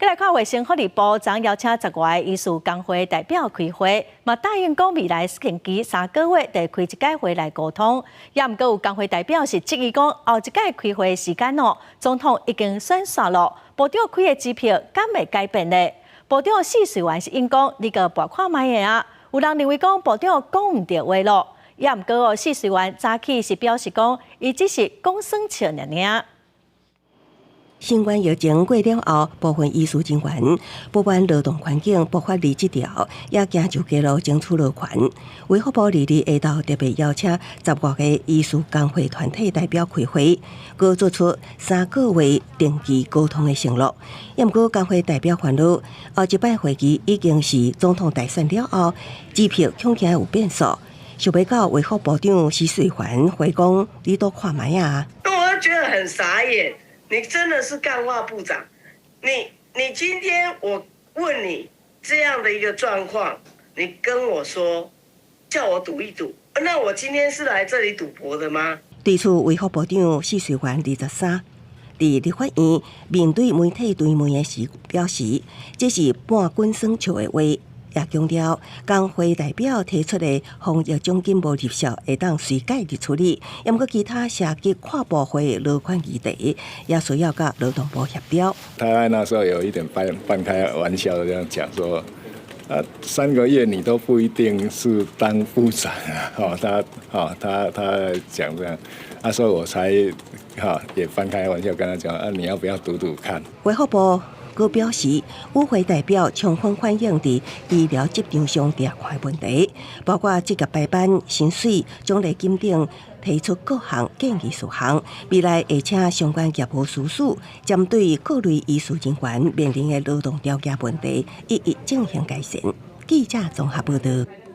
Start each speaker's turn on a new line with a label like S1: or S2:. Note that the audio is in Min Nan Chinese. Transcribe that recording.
S1: 閣來看衛生福利部昨邀請十外个醫師工會代表開會，嘛答應講未來星期3個月就會開一屆會來溝通。也毋過有工會代表是質疑講，後一屆開會時間哦，總統已經選煞囉，部長開的支票敢會改變咧？部長許瑞元是應講，你閣搏看覓啊？有人認為講部長講毋著話囉，也毋過哦，許瑞元早起是表示講，伊只是講耍笑爾爾。
S2: 新冠疫情過了後，部分醫師人員不滿勞動環境，爆發離職潮，也驚就街路爭取勞權。衛福部二日下晝特別邀請十外个醫師工會團體代表開會，閣做出3個月定期溝通的承諾。也毋過工會代表煩惱，後一擺會議已經是總統大選了後，支票恐驚有變數。想欲到衛福部長許瑞元回講，你賭看覓啊？
S3: 那我就覺得很傻眼。你真的是幹話部長，你今天我問你這樣的一個狀況，你跟我說叫我賭一賭，那我今天是來這裡賭博的嗎？
S2: 對此，衛福部長許瑞元23佇立法院面對媒體追問的時表示，這是半滾耍笑的話，也強調工會代表提出的防疫獎金無入數，會當隨介入處理。毋過其他涉及跨部會勞權議題，也需要佮勞動部協調。
S4: 他那時候有一點半半開玩笑這樣講說，啊，3個月你都不一定是當部長啊！哦，他，哦，他講這樣，啊，所以我才，哈，也半開玩笑跟他講，啊，你要不要賭賭看？
S2: 衛福部閣表示，與會代表充分反映佇醫療職場上掠看的問題，包括職業排班、薪水、獎勵金等，提出各項建議事項。未來會請相關業務司署，針對各類醫師人員面臨的勞動條件問題，一一進行改善。記者綜合報道。